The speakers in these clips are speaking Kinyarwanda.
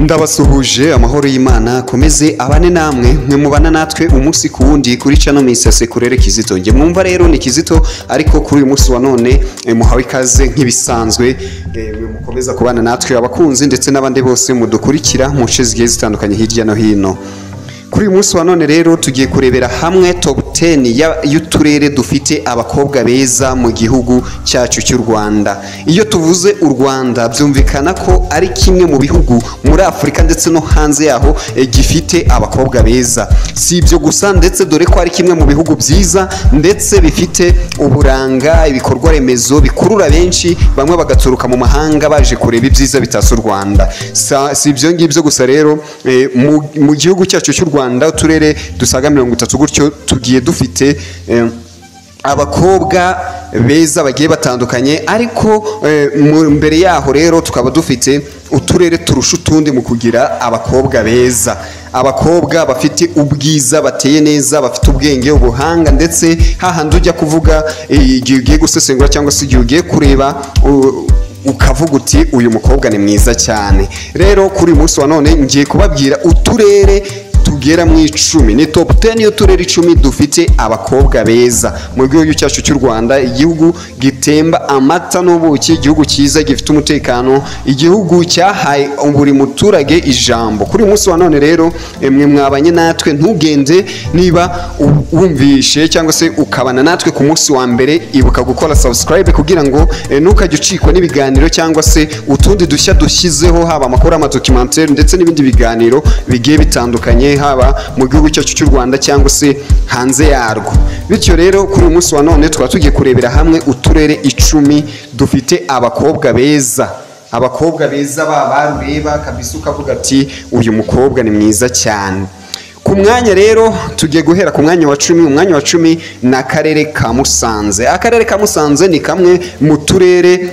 Ndabasuhuje, amahoro y'Imana akomeze abane namwe, mwe mubana natwe umunsi ku wundi kuri channel Mr Sekurere Kizito. Nge mwumva rero ni Kizito, ariko kuri uyu munsi wa none muhawe ikaze nk'ibisanzwe, mwe mukomeza kubana natwe abakunzi ndetse n'abandi bose mudukurikira mu nce zigiye zitandukanye hirya no hino. Kuri uyu munsi wa none rero tugiye kurebera hamwe top 10 y'uturere dufite abakobwa beza mu gihugu cyacu cy'u Rwanda. Iyo tuvuze u Rwanda byumvikana ko ari kimwe mu bihugu muri Afurika ndetse no hanze yaho gifite abakobwa beza. Si ibyo gusa, ndetse dore ko ari kimwe mu bihugu byiza ndetse bifite uburanga, ibikorwa remezo bikurura benshi, bamwe bagaturuka mu mahanga baje kureba ibyiza bitatse u Rwanda. Si ibyo ngibyo gusa rero, mu gihugu cyacu cy'u Rwanda uturere dusaga 30 gutyo tugiye dufite abakobwa beza bagiye batandukanye, ariko mbere yaho rero tukaba dufite uturere turusha utundi mu kugira abakobwa beza, abakobwa bafite ubwiza, bateye neza, bafite ubwenge, ubuhanga, ndetse hahandi ujya kuvuga igihe ugiye gusesengura cyangwa se igihe ugiye kureba ukavuga uti uyu mukobwa ni mwiza cyane. Rero kuri uyu munsi wa none ngiye kubabwira uturere tugera mu 10, ni top 10 y'uturere 10 dufite abakobwa beza mu gihugu cyacu cy'u Rwanda, igihugu gitemba amata n'ubuki, igihugu cyiza gifite umutekano, igihugu cyahaye buri muturage ijambo. Kuri uyu munsi wa none rero mwe mwabanye natwe, ntugende niba wumvishe cyangwa se ukabana natwe ku munsi wa mbere, ibuka gukora subscribe kugira ngo ntukajye ucikwa n'ibiganiro cyangwa se utundi dushya dushyizeho, haba amakuru, amadocumentary ndetse n'ibindi biganiro bigiye bitandukanye, haba mu gihugu cyacu cy'u Rwanda cyangwa se hanze yarwo. Bityo rero kuri uyu munsi wa none tukaba tugiye kurebera hamwe uturere 10 dufite abakobwa beza, abakobwa beza barureba kabisa ukavuga ati uyu mukobwa ni mwiza cyane. Ku mwanya rero tugiye guhera ku mwanya wa 10. Umwanya wa 10 ni akarere ka Musanze. Akarere ka Musanze ni kamwe mu turere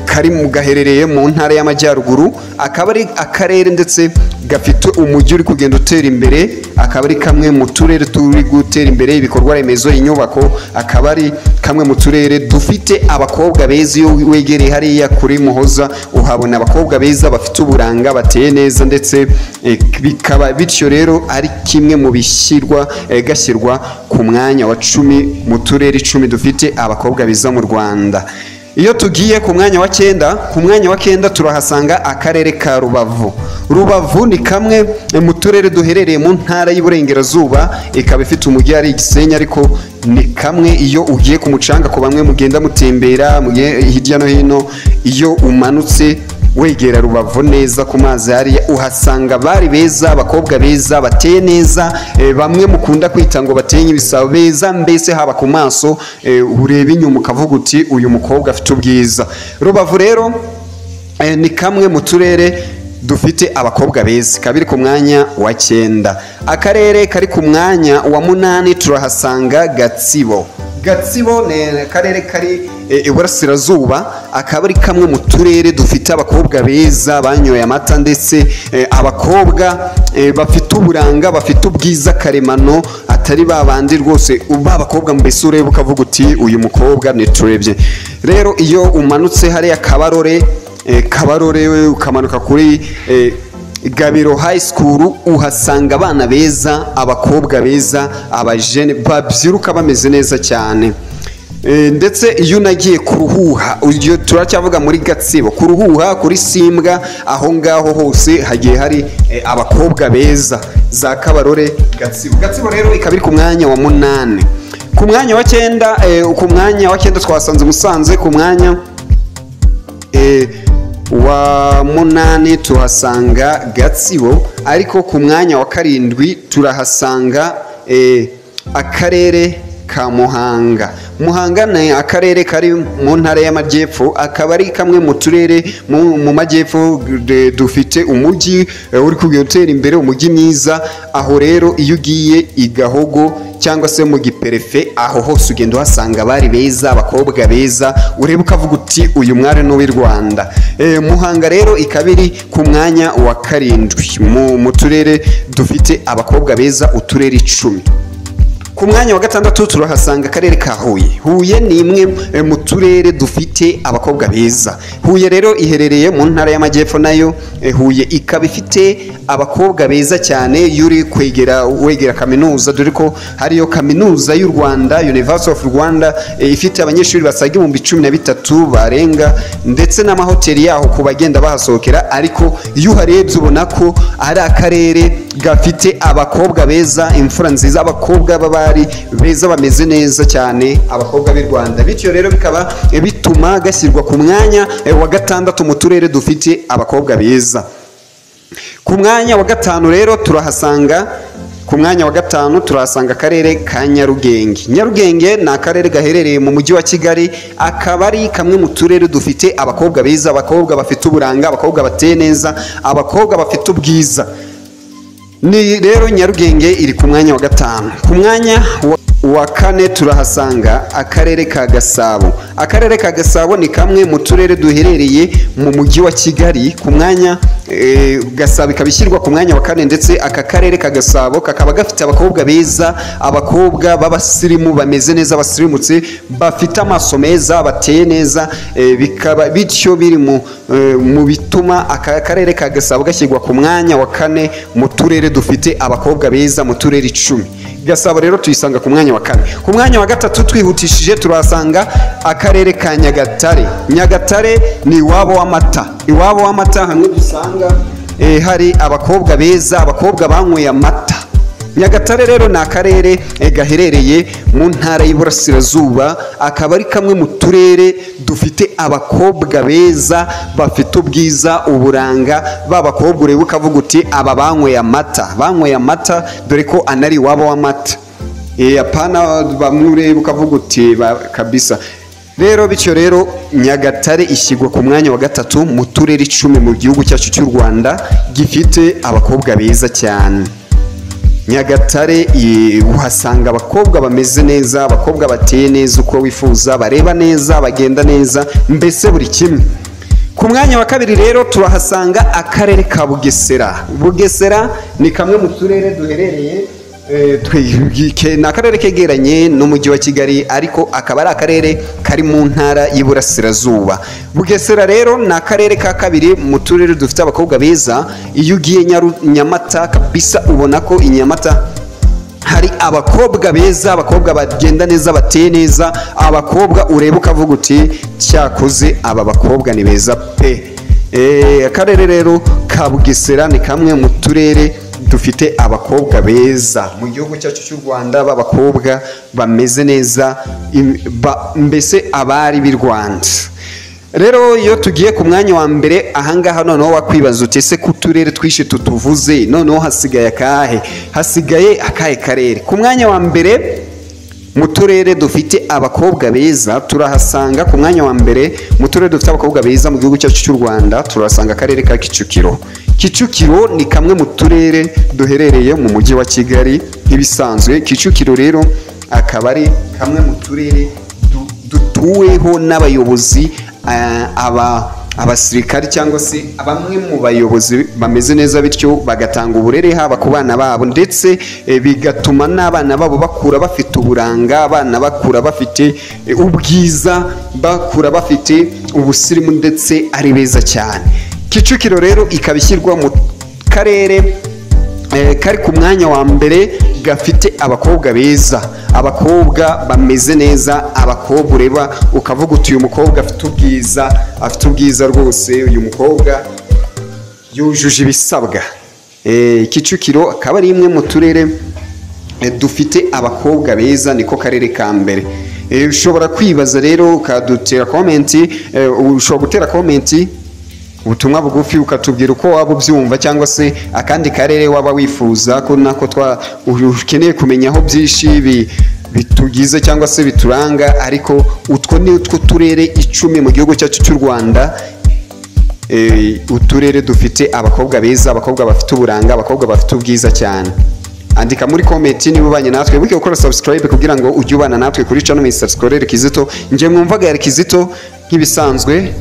kari mu gaherereye mu ntara y'Amajyaruguru, akaba ari akarere ndetse gafite umujyi uri kugenda utera imbere, akaba ari kamwe mu turere turi gutera imbere ibikorwa remezo, inyubako, akaba ari kamwe mu turere dufite abakobwa beza. Iyo wegereye hariya kuri Muhoza uhabona abakobwa beza bafite uburanga, bateye neza, ndetse bikaba bityo rero ari kimwe mu bishyirwa gashyirwa ku mwanya wa 10 mu turere 10 dufite abakobwa beza mu Rwanda. Iyo tugiye ku mwanya wa 9, ku mwanya wa 9 turahasanga akarere ka Rubavu. Rubavu ni kamwe mu turere duherereye mu ntara y'Iburengerazuba, ikaba ifite umujyi ari Gisenyi, ariko ni kamwe iyo ugiye ku mucanga, ku bamwe mugenda mutembera hirya no hino, iyo umanutse wegera Rubavu neza ku mazi hariya uhasanga bari beza, abakobwa beza bateye neza, bamwe mukunda kwita ngo bateye ibisabo beza, mbese haba ku maso ureba inyuma ukavuga uti uyu mukobwa afite ubwiza. Rubavu rero ni kamwe mu turere dufite abakobwa beza, kabiri ku mwanya wa 9. Akarere kari ku mwanya wa 8 turahasanga Gatsibo. Gatsibo ni akarere kari iburasirazuba, akaba ari kamwe mu turere dufite abakobwa beza banyoye amata, ndetse abakobwa bafite uburanga, bafite ubwiza karemano, atari babandi rwose abakobwa mbese ureba ukavuga uti uyu mukobwa ni turebye. Rero iyo umanutse hariya Kabarore, Kabarore ukamanuka kuri Gabiro High School uhasanga abana beza, abakobwa beza, abajene babyiruka bameze neza cyane. Ndetse iyo unagiye kuruhuha, turacyavuga muri Gatsibo, kuruhuha kuri Simbwa, aho ngaho hose hagiye hari abakobwa beza za Kabarore, Gatsibo. Gatsibo rero ikaba iri ku mwanya wa 8. Ku mwanya wa 9, ku mwanya wa 9 twasanze Musanze. Ku mwanya wa 8 tuhasanga Gatsibo, ariko ku mwanya wa 7 turahasanga akarere ka Muhanga. Muhanga ni akarere kari mu ntara y'Amajyepfo, akaba ari kamwe mu turere mu majyepfo dufite umujyi uri kugenda utera imbere, umujyi mwiza. Aho rero iyo ugiye i Gahogo cyangwa se mu Giperefe, aho hose ugenda uhasanga abari beza, abakobwa beza, ureba ukavuga uti uyu mwari ni uw'i Rwanda. Muhanga rero ikaba iri ku mwanya wa 7 mu turere dufite abakobwa beza, uturere 10. Ku mwanya wa gatandatu turahasanga akarere ka Huye. Huye ni imwe mu turere dufite abakobwa beza. Huye rero iherereye mu ntara y'Amajyepfo nayo. Huye ikaba ifite abakobwa beza cyane. Iyo uri kwegera wegera kaminuza, dore ko hariyo Kaminuza y'u Rwanda, University of Rwanda, ifite abanyeshuri basaga 13,000 barenga, ndetse n'amahoteli yaho ku bagenda bahasohokera. Ariko iyo uharebye ubona ko ari akarere gafite abakobwa beza, imfura nziza, abakobwa b'abari beza bameze neza cyane, abakobwa b'i Rwanda. Bityo rero bikaba bituma gashyirwa ku mwanya wa gatandatu mu turere dufite abakobwa beza. Ku mwanya wa gatanu rero turahasanga, ku mwanya wa gatanu turahasanga akarere ka Nyarugenge. Nyarugenge ni akarere gaherereye mu mujyi wa Kigali, akaba ari kamwe mu turere dufite abakobwa beza, abakobwa bafite uburanga, abakobwa bateye neza, abakobwa bafite ubwiza. Ni rero Nyarugenge iri ku mwanya wa gatanu. Ku mwanya wa kane turahasanga akarere ka Gasabo. Akarere ka Gasabo ni kamwe mu turere duherereye mu mujyi wa Kigali. Ku mwanya Gasabo ikaba ishyirwa ku mwanya wa kane, ndetse aka karere ka Gasabo kakaba gafite abakobwa beza, abakobwa b'abasirimu bameze neza, basirimutse, bafite amaso meza, bateye neza. Bikaba bityo biri mu bituma aka karere ka Gasabo gashyirwa ku mwanya wa kane mu turere dufite abakobwa beza mu turere 10. Gasabo rero tuyisanga ku mwanya wa kane. Ku mwanya wa gatatu twihutishije turasanga akarere ka Nyagatare. Nyagatare ni iwabo w'amata. Iwabo w'amata hamwe dusanga hari abakobwa beza, abakobwa banyweye amata. Nyagatare rero ni akarere gaherereye mu ntara y'Iburasirazuba, akaba ari kamwe mu turere dufite abakobwa beza bafite ubwiza, uburanga, b'abakobwa ureba ukavuga uti aba banyweye amata, banyweye amata, dore ko anari iwabo w'amata. Apana bamwe ureba ukavuga uti kabisa. Rero bityo rero Nyagatare ishyirwa ku mwanya wa gatatu mu turere 10 mu gihugu cyacu cy'u Rwanda gifite abakobwa beza cyane. Nyagatare uhasanga abakobwa bameze neza, abakobwa bateye neza uko wifuza, bareba neza, bagenda neza, mbese buri kimwe. Ku mwanya wa kabiri rero turahasanga akarere ka Bugesera. Bugesera ni kamwe mu turere duherereye, ni akarere kegeranye n'umujyi wa Kigali, ariko akaba ari akarere kari mu ntara y'Iburasirazuba. Bugesera rero ni akarere ka kabiri mu turere dufite abakobwa beza. Iyo ugiye Nyamata kabisa ubona ko i Nyamata hari abakobwa beza, abakobwa bagenda neza, bateye neza, abakobwa ureba ukavuga uti cyakoze aba bakobwa ni beza pe. Akarere rero ka Bugesera ni kamwe mu turere dufite abakobwa beza mu gihugu cyacu cy'u Rwanda, b'abakobwa bameze neza, mbese abari b'i Rwanda. Rero iyo tugiye ku mwanya wa mbere ahangaha noneho wakwibaza uti ese ku turere twishe tutuvuze, noneho hasigaye akahe? Hasigaye akahe karere? Ku mwanya wa mbere mu turere dufite abakobwa beza turahasanga, ku mwanya wa mbere mu turere dufite abakobwa beza mu gihugu cyacu cy'u Rwanda turahasanga akarere ka Kicukiro. Kicukiro ni kamwe mu turere duherereye mu mujyi wa Kigali nk'ibisanzwe. Kicukiro rero akaba ari kamwe mu turere dutuweho n'abayobozi, abasirikari cyangwa se bamwe mu bayobozi bameze neza, bityo bagatanga uburere haba ku bana babo, ndetse bigatuma n'abana babo bakura bafite uburanga, abana bakura bafite ubwiza, bakura bafite ubusirimu, ndetse ari beza cyane. Kicukiro rero ikaba ishyirwa mu karere kari ku mwanya wa mbere gafite abakobwa beza, abakobwa bameze neza, abakobwa ureba ukavuga uti uyu mukobwa afite ubwiza, afite ubwiza rwose, uyu mukobwa yujuje ibisabwa. Kicukiro akaba ari imwe mu turere dufite abakobwa beza, niko karere ka mbere. Ushobora kwibaza rero ukadutera comment, ushobora gutera comment ubutumwa bugufi ukatubwira uko waba ubyumva, cyangwa se akandi karere waba wifuza ko nako ukeneye kumenyaho byinshi bitugize cyangwa se bituranga. Ariko utwo ni utwo turere 10 mu gihugu cyacu cy'u Rwanda, uturere dufite abakobwa beza, abakobwa bafite uburanga, abakobwa bafite ubwiza cyane. Andika muri comment niba ubanye natwe, wibuke gukora subscribe kugira ngo ujye ubana natwe kuri channel Mr. Scolaire Kizito. Nje mwumvaga yari Kizito nk'ibisanzwe.